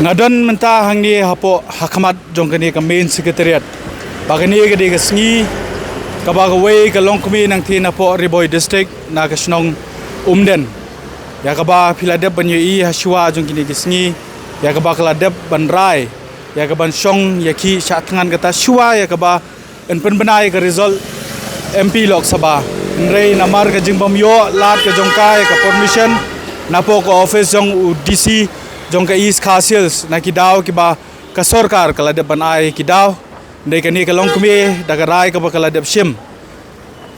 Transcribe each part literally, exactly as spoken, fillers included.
Nga don mynta hangne hapoh hakhmat jong kane ka main secretariat. Ba kane ka dei ka sngi kaba kawei ka longkmie nangtei napoh Ri Bhoi District na ka shnong Umden. Ïa kaba phi la dep ban ïohi ha shuwa jong kine ki sngi, ïa kaba ka la dep ban rai ïa ka ban shong ïa ki shah thngan kata shuwa ïa kaba yn pynbna ïa ka result M P Lok Sabha. Hynrei namar ka jingbym ïoh lad ka jong ka ïa ka permission napoh ka office jong u D C jong ka East Khasi Hills na ki daw kiba ka sorkar ka la dep ban ai ki daw. Hynrei kane ka longkmie da ka rai kaba ka la dep shim,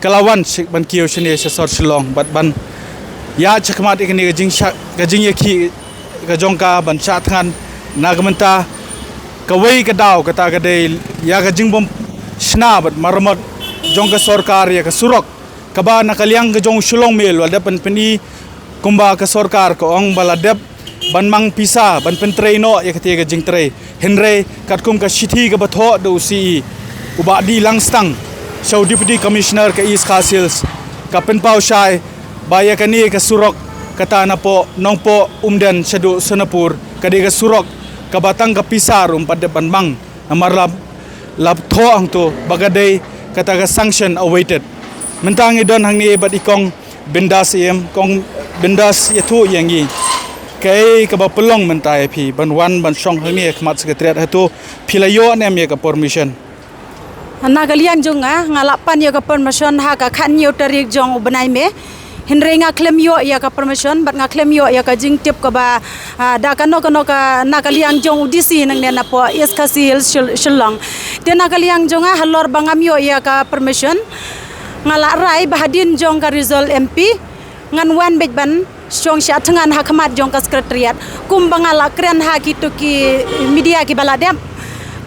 ka la wan shi-, ban kiew shane sha sor Shillong bad ban ïa shakhmat ïa kane ka jingshah, ka jingïakhih ka jong ka ban shah thngan. Na ka mynta kawei ka daw kata ka dei ïa ka jingbym shna bad maramot jong ka sorkar ïa ka surok kaba na ka liang ka jong u Shillong Mail u la dep ban pyni kumba ka sorkar ka ong ba la dep ban mang pisa ban pyntrei noh ïa kata ka jingtrei. Hynrei katkum ka shithi kaba thoh da u C E u Bah D Langstang sha u Deputy Commissioner ka East Khasi Hills, ka pynpaw shai ba ïa kane ka surok kata napoh Nongpoh Umden shaduh Sonapur ka dei ka surok kaba tang ka pisa ruh ym pat dep ban mang. Namar la, la thoh hangto ba ka dei kata ka sanction awaited. Mynta ngi don hangne bad i Kong Bindas, em, Kong Bindas, ïathuh ïa ngi kaei kaba pynlong mynta ïa phi ban wan ban shong hangne ha khmat secretariat, hato phi la ïoh ne em ïa ka permission? Na ka liang jong nga, nga la pan ïa ka permission ha ka khathynñiew tarik jong u bnai May. Hynrei nga khlem ïoh ïa ka permission bad nga khlem ïoh ïa ka jingtip kaba, ah, da kano kano ka na ka liang jong u D C nangne napoh East Khasi Hills Shil-, Shillong. Te na ka liang jong nga, halor ba ngam ïoh ïa ka permission, nga la rai ba hadien jong ka result M P ngan wan beit ban shong shah thngan ha khmat jong ka secretariat kumba nga la kren ha kito ki media kiba la dep.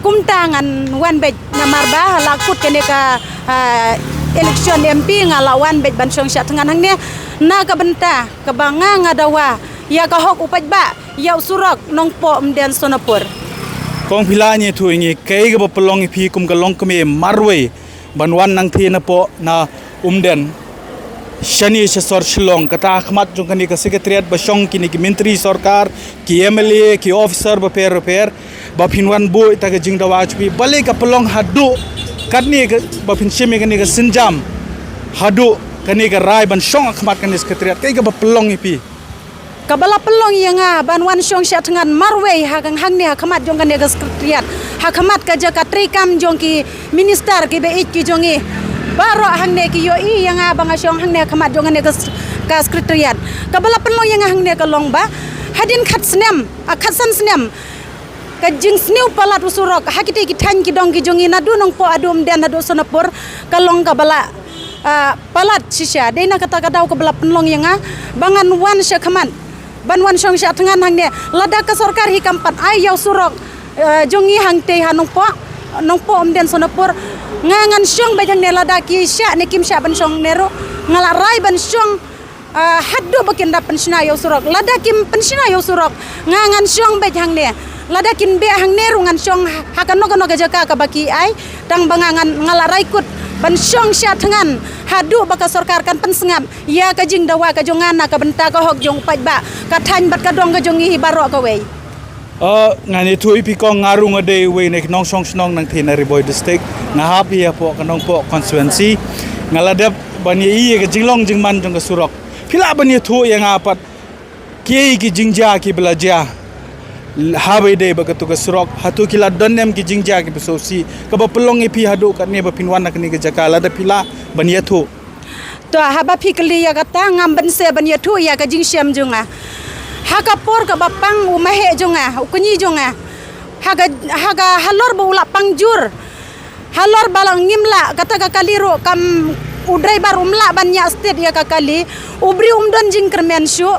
Kumta ngan wan beit namar ba la kut kane ka, ah, election M P nga la wan beit ban shong shah thngan hangne. Na ka bynta kaba nga, nga dawa ïa ka hok u paidbah ïa u surok Nongpoh Umden Sonapur. Kong, phi lah ban ïathuh ïa ngi kaei kaba pynlong ïa phi kum ka longkmie marwei ban wan nangtei napoh na Umden shane sha sor Shillong, kata ha khmat jong kane ka secretariat ba shong kine ki myntri sorkar, ki M L A, ki officer bapher bapher, ba phin wan buh ïa kata ka jingdawa jong phi? Balei ka pynlong haduh katne ka, ba phin shim ïa kane ka sienjam haduh kane ka rai ban shong ha khmat kane ka secretariat? Kaei kaba pynlong ïa phi? Kaba la pynlong ïa nga ban wan shong shah thngan marwei ha ka hangne ha khmat jong kane ka secretariat, ha khmat ka jaka treikam jong ki minister kiba ïeit ki jong ngi baroh hangne ki ïohi ïa nga ba nga shong hangne ha khmat jong kane ka s-, ka secretariat. Kaba la pynlong ïa nga hangne ka long ba hadien khat snem, ah, khatsan snem, ka jingsniew palat u surok ha kitei ki thaiñ ki dong ki jong ngi naduh Nongpoh haduh Umden haduh Sonapur ka long kaba la, ah, palat shisha. Dei na kata ka daw kaba la pynlong ïa nga ba ngan wan sha khmat ban wan shong shah thngan hangne. Lada ka sorkar hi kam pat ai ïa u surok, ah, jong ngi hangtei ha Nongpoh, Nongpoh Umden Sonapur, nga ngan shong beit hangne. Lada ki shah ne kim shah ban shong ne ruh, nga la rai ban shong, ah, haduh ba kin da pynshna ïa u surok. Lada kim pynshna ïa u surok, nga ngan shong beit hangne. Lada kin beh hangne ruh ngan shong ha kano kano ka jaka kaba ki ai, tang ba nga ngan, nga la rai kut ban shong shah thngan haduh ba ka sorkar kan pynsngap ïa ka jingdawa ka jong nga na ka bynta ka hok jong u paidbah, ka thaiñ bad ka dong ka jong ngi hi baroh kawei. Ah, ngan ïathuh ïa phi Kong, nga ruh nga dei uwei na ki nongshong shnong nangtei na Ri Bhoi District. Nga hap hi hapoh ka Nongpoh constituency. Nga la dep ban ïohi ïa ka jinglong jingman jong ka surok. Phi lah ban ïathuh ïa nga pat kiei ki jingjia kiba la jia haba ïadei bad kato ka surok? Hato ki la don ne em ki jingjia kiba sngewsih kaba pynlong ïa phi haduh katne ba phin wan na kane ka jaka, lada phi lah ban ïathuh? To, haba phi kylli ïa kata ngam bynse ban ïathuh ïa ka jingshem jong nga. Ha ka por kaba pang u maheh jong nga, u kñi jong nga, ha ka, ha ka halor ba u la pang jur, halor ba la ngim lah, kata ka kali ruh kam, u driver um lah ban ñiah stet ïa ka kali, u briew um don jingkyrmen shuh.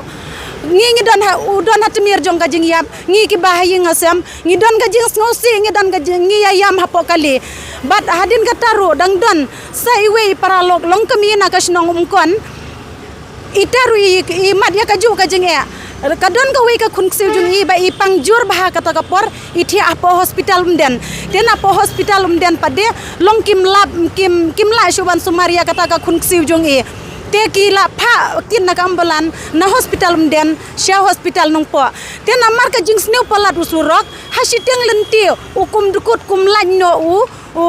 Ngi ngi don ha, u don ha tmier jong ka jingïap, ngi kiba ha ïing ha sem ngi don ka jingsngewsih, ngi don ka jing, ngi ïa ïam hapoh kali. Bad hadien kata ruh dang don sa iwei i paralok longkmie na ka shnong Umkon. Ita ruh i, i mad ïa kajuh ka jingeh. Ka don kawei ka khun ksiew jong i ba i pang jur bha kata ka por, i thiah hapoh hospital Umden. Te napoh hospital Umden pat de long kim lap, kim, kim lah shuh ban sumar ïa kata ka khun ksiew jong i. Te ki la phah kit na ka ambulance na hospital Umden sha hospital Nongpoh. Te namar ka jingsniew palat u surok, ha shiteng lynti u kum dkut kum lait noh u, u,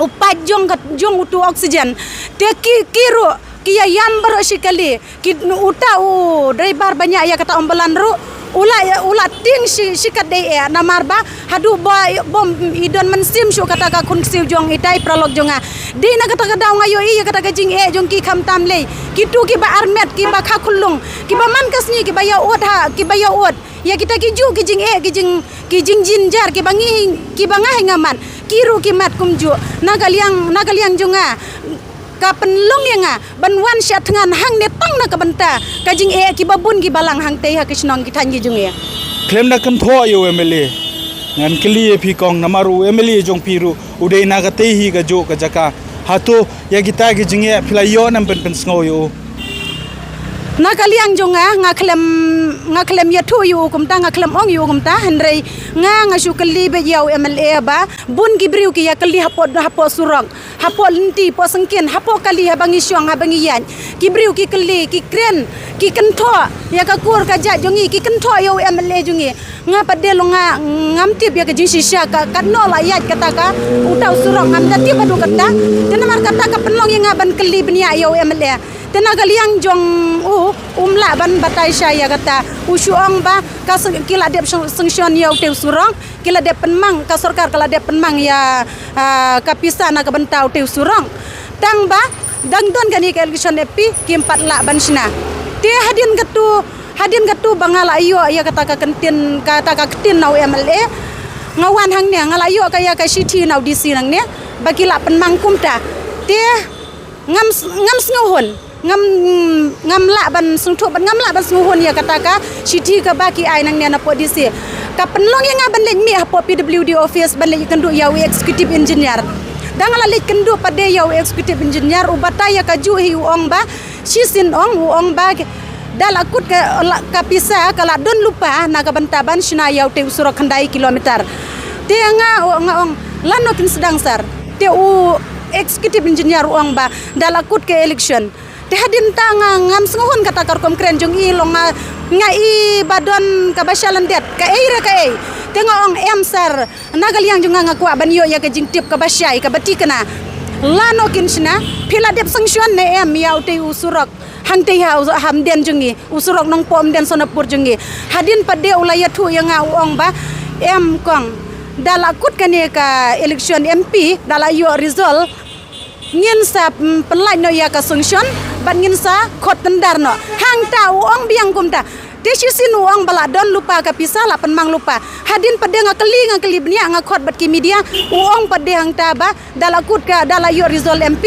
u pipe jong ka, jong utu oxygen. Te ki, ki ruh ki ïa ïam baroh shi kali. Ki, uta u driver ba ñiah ïa kata ambulance ruh u la, u la tieng shi, shi katdei eh, namar ba haduh ba, bym i don mynsiem shuh kata ka khun ksiew jong itai paralok jong nga. Dei na kata ka daw nga ïohi ïa kata ka jingeh jong ki khamtam lei. Kitu kiba armet, kiba kha khunlung, kiba man ka sngi kiba ïa ud ha, kiba ïa ud ïa kita ki juh ki jingeh, ki jing, ki jingjynjar kiba ngi, kiba nga hi nga man. Ki ruh ki mad kumjuh. Na ka liang, na ka liang jong nga, ka pynlong ïa nga ban wan shah thngan hangne tang na ka bynta ka jingeh kiba bun kiba lang hangtei ha ki shnong ki thaiñ ki jong ngi. Khlem da kynthoh ïa u MLA, ngan kylli ïa phi kong, namar u MLA jong phi ruh u dei na katei hi ka juh ka jaka. Hato ïa kita ki jingeh phi la ïoh ne em pyn, pynsngew ïa u? Na ka liang jong nga, nga khlem, nga khlem ïathuh ïa u kumta, nga khlem ong ïa u kumta, hynrei nga, nga shu kylli beit ïa u MLA ba bun ki briew ki ïa kylli hapoh, hapoh surok, hapoh lynti, poh syngkien, hapoh kali, haba ngi shong, haba ngi ïaid. Ki briew ki kylli, ki kren, ki kynthoh ïa ka kur ka jait jong ngi, ki kynthoh ïa u MLA jong ngi. Nga pat de long nga, ngam tip ïa ka jingshisha ka, katno la ïaid kata ka, uta u surok, ngam da tip haduh katta. Te namar kata ka pynlong ïa nga ban kylli bniah ïa u MLA. Te na ka liang jong u, um lah ban batai shai ïa kata. U shu ong ba ka seng-, ki la dep seng-, sanction ïa utei u surok, ki la dep pynmang, ka sorkar ka la dep pynmang ïa, ah, ka pisa na ka bynta utei u surok. Tang ba dang don kane ka election MP, kim pat lah ban shna. Te hadien katu, hadien katu ba nga la ïoh ïa kata ka kyntien, kata ka ktien na u MLA, nga wan hangne, nga la ïoh ka ïa ka shithi na u DC nangne ba ki la pynmang kumta. Te ngam s-, ngam sngewhun, ngam, ngam lah ban sngewthuh bad ngam lah ban sngewhun ïa kata ka shithi kaba ki ai nangne na poh DC. Ka pynlong ïa nga ban leit mih hapoh PWD office ban leit ïakynduh ïa u executive engineer. Da nga la leit kynduh pat de ïa u executive engineer, u batai ïa kajuh hi, u ong ba shisien, ong, u ong ba da la kut ka, la, ka pisa ka la don lypa na ka bynta ban shna ïa utei u surok khyndai kilometer. Te nga, nga ong lano kin sdang sir. Te u executive engineer u ong ba da la kut ka election. Te hadien ta nga ngam sngewhun kata ka rukom kren jong i, long nga, nga i ba don kaba sha lyndet, kaei re kaei. Te nga ong em sir, na ka liang jong nga nga kwah ban ïoh ïa ka jingtip kaba shai, kaba thikna. Lano kin shna, phi la dep sanction ne em ïa utei u surok hangtei ha, ha Umden jong ngi, u surok Nongpoh Umden Sonapur jong ngi. Hadien pat de u la ïathuh ïa nga, u ong ba em kong, da la kut kane ka election MP, da la ïoh result, ngin sa, mm, pynlait noh ïa ka sanction bad ngin sa khot tender noh. Hangta u ong biang kumta. Te shisien u ong ba la don lypa ka pisa, la pynmang lypa. Hadien pat de nga kylli, nga kylli bniah, nga khot bad ki media, u ong pat de hangta ba da la kut ka, da la ïoh result MP,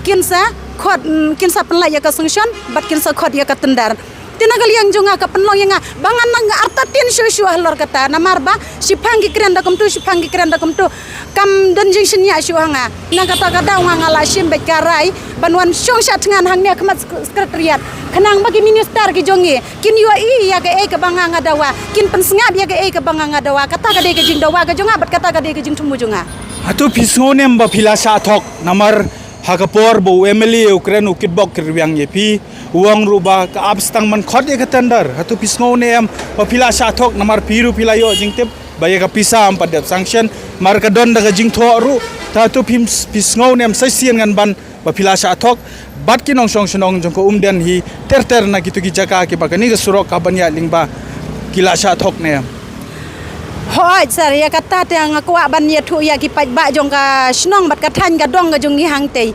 kin sa khot, mm, kin sa pynlait ïa ka sanction bad kin sa khot ïa ka tender. Te na ka liang jong nga ka pynlong ïa nga ba ngan nang artatien shuh shuh halor kata, namar ba shiphang ki kren da kumtu, shiphang ki kren da kumtu. Kam don jingshaniah shuh ha nga. Na kata ka daw nga, nga la shim beit ka rai ban wan shong shah thngan hangne ha khmat sek-, secretariat, khnang ba ki minister ki jong ngi kin ïohi ïa kaei kaba nga, nga dawa, kin pynsngap ïa kaei kaba nga, nga dawa. Kata ka dei ka jingdawa ka jong nga bad kata ka dei ka jingthmu jong nga. Hato phi sngew ne em ba phi la shah thok, namar ha ka por ba u MLA u kren, u kitbok kitrwiang ïa phi, u ong ruh ba ka ap sdang ban khot ïa ka tender. Hato phi sngew ne em ba phi la shah thok, namar phi ruh phi la ïoh jingtip ba ïa ka pisa ym pat dep sanction, mar ka don da ka jingthoh ruh. Te hato phi, phi sngew ne em sa shisien ngan ban ba phi la shah thok bad ki nongshong shnong jong ka Umden hi ter ter na kitu ki jaka kiba kane ka surok ka ban ïaid lyngba, ki la shah thok ne em? Hooid sir, ïa kata te nga kwah ban ïathuh ïa ki paidbah jong ka shnong bad ka thaiñ ka dong ka jong ngi hangtei.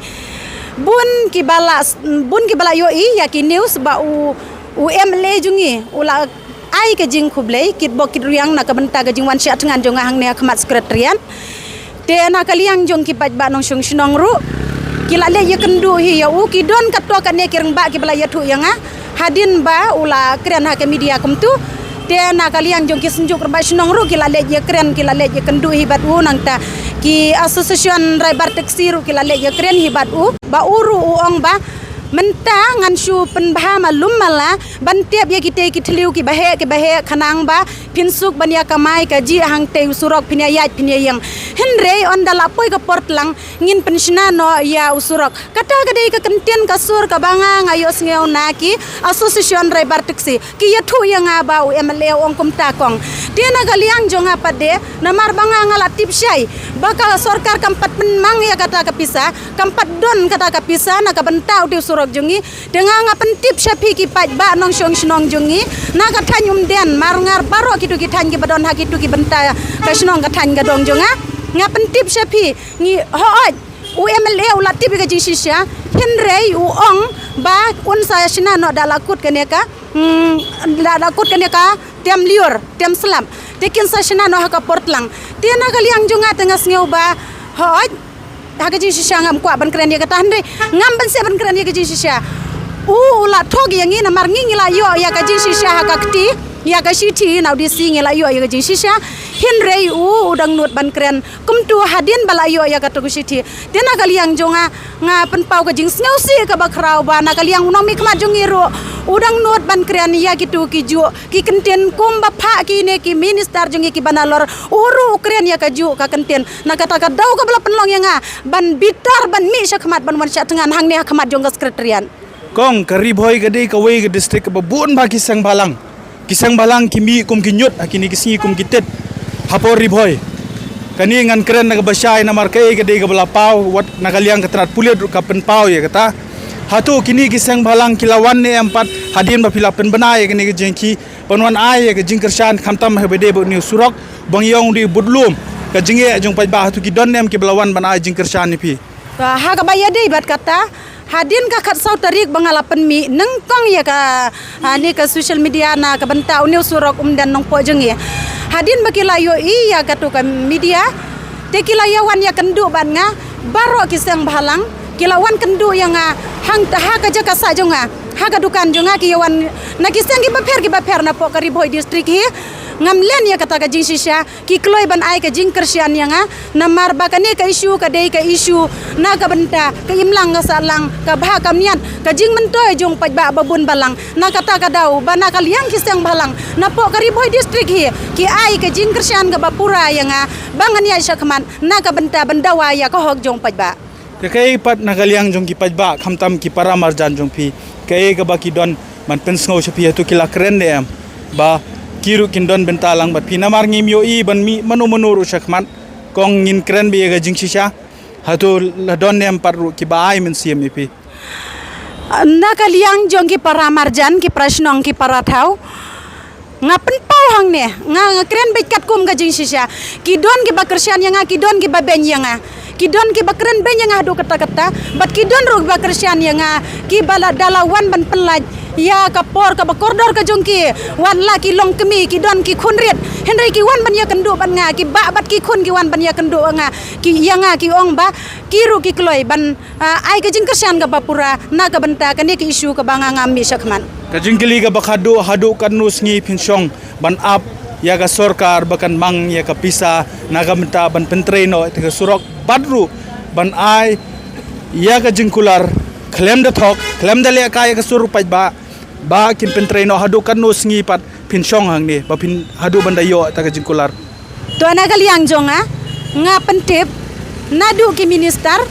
Bun kiba la, bun kiba la ïohi ïa ki news ba u, u MLA jong ngi u la ai ka jingkhublei kitbok kitrwiang na ka bynta ka jingwan shah thngan jong nga hangne ha khmat secretariat. Te na ka liang jong ki paidbah nongshong shnong ruh ki la leit ïakynduh hi ïa u, ki don katto katne ki rangbah kiba la ïathuh ïa nga hadien ba u la kren ha ka media kumtu. Te na ka liang jong ki synjuk rangbah shnong ruh ki la leit ïakren, ki la leit ïakynduh hi bad u, nangta ki association driver taxi ruh ki la leit ïakren hi bad u, ba u ruh u ong ba mynta ngan shu pynbha malum mala ban tep ïa kitei ki thliew kiba heh kiba heh, khnang ba Phin suk ban ïa kamai ka jia hangtei u surok, phin ïa ïaid phin ïa ïeng. Hynrei ynda la poi ka por tlang ngin pynshna noh ïa u surok. Kata ka dei ka kyntien ka sur kaba nga nga ïohsngew na ki association driver taxi. Ki ïathuh ïa nga ba u M L A u ong kumta kong. Te na ka liang jong nga pat de, namar ba nga nga la tip shai ba ka sorkar kam pat pynmang ïa kata ka pisa, kam pat don kata ka pisa na ka bynta u dei u surok jong ngi. Te nga nga pyntip sha phi ki paidbah nongshong shnong jong ngi na ka thaiñ Umden, Marngar, baroh kitu ki thaiñ kiba don ha kitu ki bynta ka shnong ka thaiñ ka dong jong nga. Nga pyntip sha phi, ngi hooid, u M L A u la tip ïa ka jingshisha, hynrei u ong ba un sa shna noh da la kut kane ka, hmm, da la kut kane ka tem lyiur, tem slap. Te kin sa shna noh ha ka por tlang. Te na ka liang jong nga te nga sngew ba hooid, ha ka jingshisha ngam kwah ban kren ïa kata, hynrei ngam ban seh ban kren ïa ka jingshisha. U, u la thok ïa ngi namar ngi ngi la ïoh ïa ka jingshisha ha ka kti, ïa ka shithi na u D C ngi la ïoh ïa ka jingshisha. Hynrei u, u dang nud ban kren kumtu hadien ba la ïoh ïa katu ka shithi. Te na ka liang jong nga nga pynpaw ka jingsngewsih kaba khraw ba na ka liang u nongmihkhmat jong ngi ruh u dang nud ban kren ïa kitu ki juh ki kyntien kumba phah kine ki minister jong ngi kiba nalor, u ruh u kren ïa ka juh ka kyntien. Na kata ka daw kaba la pynlong ïa nga ban bitar ban mih shakhmat ban wan shah thngan hangne ha khmat jong ka secretariat. Kong, ka Ri Bhoi ka dei kawei ka district kaba bun bha ki seng bhalang. Ki seng bhalang ki mih kum ki ñiut ha kine ki sngi kum ki tit ha por Ri Bhoi. Kane ngan kren na kaba shai namar kaei ka dei kaba la paw, wat na ka liang ka tnat pulit ruh ka pynpaw ïa kata. Hato kine ki seng bhalang ki la wan ne em pat hadien ba phi la pynbna ïa kane ka jingkhih ban wan ai ïa ka jingkyrshan khamtam haba dei bad une u surok ba ngi ong u dei u budlum ka jingeh jong paidbah, hato ki don ne em kiba la wan ban ai jingkyrshan ïa phi? Ka ha kaba ïadei bad kata, hadien ka khatsaw tarik ba nga la pynmih nyngkong ïa ka, ha, ne ka social media na ka bynta une u surok Umden Nongpoh jong ngi. Hadien ba ki la ïohi ïa katu ka media, te ki la ïa wan ïakynduh bad nga, baroh ki seng bhalang ki la wan kynduh ïa nga hangta ha ka jaka sah jong nga, ha ka dukan jong nga, ki ïa wan na ki seng kiba pher kiba pher napoh ka Ri Bhoi district hi. Ngam len ïa kata ka jingshisha, ki kloi ban ai ka jingkyrshan ïa nga namar ba kane ka issue ka dei ka issue na ka bynta ka imlang ka sahlang, ka bha ka miat, ka jingmyntoi jong paidbah ba bun balang. Na kata ka daw ba na ka liang ki seng bhalang napoh ka Ri Bhoi district hi ki ai ka jingkyrshan kaba pura ïa nga ba ngan ïaid shakhmat na ka bynta ban dawa ïa ka hok jong paidbah. Te kaei pat na ka liang jong ki paidbah khamtam ki para marjan jong phi, kaei kaba ki don ban pynsngew sha phi, hato ki la kren ne em ba ki ruh kin don bynta lang bad phi? Namar ngim ïohi ban mih mano mano ruh shakhmat. Kong, ngin kren beit ïa ka jingshisha, hato la don ne em pat ruh kiba ai mynsiem ïa phi? Na ka liang jong ki para marjan, ki para shnong, ki para thaw, nga pynpaw hangne, nga, nga kren beit katkum ka jingshisha. Ki don kiba kyrshan ïa nga, ki don kiba beiñ ïa nga. Ki don kiba kren beiñ ïa nga haduh katta katta bad ki don ruh kiba kyrshan ïa nga, kiba la da la wan ban pynlait ïa ka por kaba kordor ka jong ki. Wat la ki long kmie, ki don ki khun rit, hynrei ki wan ban ïakynduh bad nga, ki bah bad ki khun ki wan ban ïakynduh ïa nga, ki, ïa nga, ki ong ba ki ruh ki kloi ban, ah, ai ka jingkyrshan kaba pura na ka bynta kane ka issue kaba nga ngam mih shakhmat. Ka jingkylli kaba khatduh, haduh katno sngi phin shong ban ap ïa ka sorkar ba kan mang ïa ka pisa na ka bynta ban pyntrei noh ïa ka surok bad ruh ban ai ïa ka jingkular khlem da thok, khlem da lehkai ïa ka sur u paidbah ba kin pyntrei noh? Haduh katno sngi pat phin shong hangne ba phin haduh ban da ïoh ïa ka jingkular? To, na ka liang jong nga, nga pyntip naduh ki minister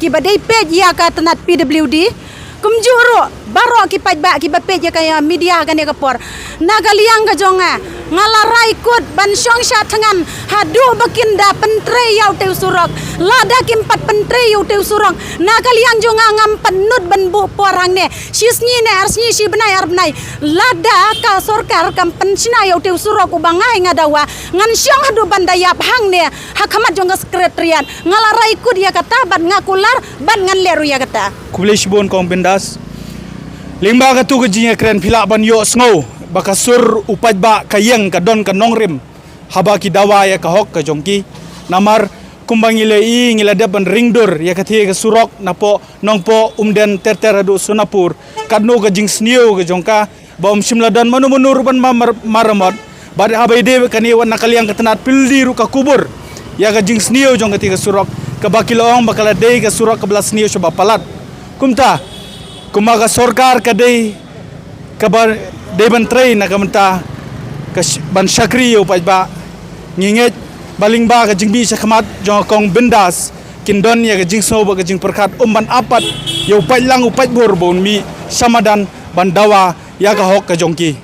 kiba dei peit ïa ka tnat P W D, kumjuh ruh baroh ki paidbah kiba peit ïa ka, ïa media kane ka por. Na ka liang ka jong nga, nga la rai kut ban shong shah thngan haduh ba kin da pyntrei ïa utei u surok. Lada kim pat pyntrei ïa utei u surok, na ka liang jong nga ngam pat nud ban buh por hangne. Shi sngi ne ar sngi, shi bnai ar bnai, lada ka sorkar kam pynshna ïa utei u surok uba nga ai nga dawa, ngan shong haduh ban da ïap hangne ha khmat jong ka secretariat. Nga la rai kut ïa kata bad nga kular bad ngan leh ruh ïa kata. Khublei shibun Kong Bindas. Lyngba katu ka jingïakren phi lah ban ïohsngew ba ka sur u paidbah ka ïeng, ka don ka nongrim haba ki dawa ïa ka hok ka jong ki. Namar kumba ngi la ïohi, ngi la dep ban ring dur ïa katei ka surok napoh Nongpoh, Umden, ter ter haduh Sonapur, katno ka jingsniew ka jong ka ba um shym la don mano mano ruh ban mar-, maramot. Bad haba ïadei bad kane, wat na ka liang ka tnat P W D ruh ka kubur ïa ka jingsniew jong katei ka surok kaba ki la ong ba ka la dei ka surok kaba la sniew shaba palat. Kumta, kumba ka sorkar ka dei kaba dei ban trei na ka bynta ka sh- ban shakri ïa u paidbah. Ngi ngeit ba lyngba ka jingmih shakhmat jong ka kong Bindas kin don ïa ka jingsngew bad ka jingpyrkhat um ban ap pat ïa u paidlang u paidbor ba un mih sha madan ban dawa ïa ka hok ka jong ki.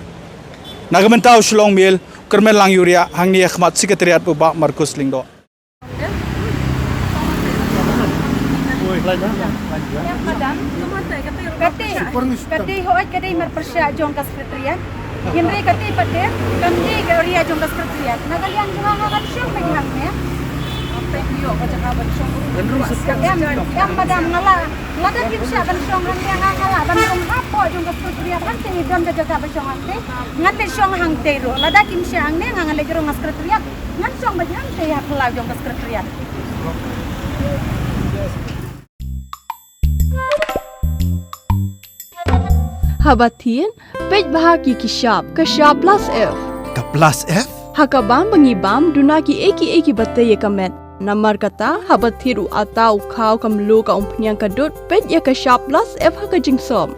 Na ka bynta u Shillong Mail, Kyrmen Langïuriah, hangne ha khmat Secretariat u Bah Marcus Lyngdoh. Em, madam, kata, kata hooid ka dei marpyrshah jong ka Secretariat. Hynrei kata pat de kam dei ka area jong ka Secretariat. Na ka liang jong nga, nga kan shong beit hangne. Em, em, madam, nga la, lada kim shah kan shong hangne, nga, nga lah ban rung hapoh jong ka Secretariat. Hangtei don ka jaka ba shong hangtei. Ngan leit shong hangtei ruh. Lada kim shah hangne, nga ngan leit rung ha Secretariat. Ngan shong beit hangtei ha phyllaw jong ka Secretariat. Haba thied, peit bha ïa ki shap, ka shap plus F. Ka plus F? Ha ka bam ba ngi bam, duna kiei kiei kiba tei ïa ka met. Namar kata, haba thied u atta, u khaw, ka mluh, ka umphniang, ka dud, peit ïa ka shap plus F ha ka jingsop.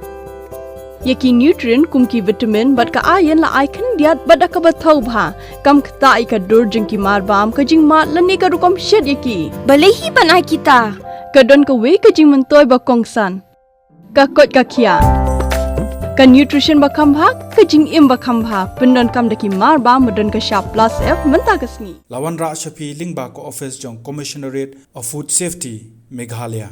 Ïa ki nutrient kum ki vitamin bad ka iron la ai khyndiat bad da kaba thaw bha. Kam ktah ïa ka dur jong ki marbam, ka jingmad lane ka rukom shet ïa ki. Balei hi ban ai kita? Ka don kawei ka jingmyntoi ba kongsan. Ka koit ka khiah. Ka nutrition ba kham bha, ka jingim ba kham bha. Pyndonkam da ki marbam ba don ka shap plus F mynta ka sngi. La wanrah sha phi lyngba ka office jong Commissionerate of Food Safety, Meghalaya.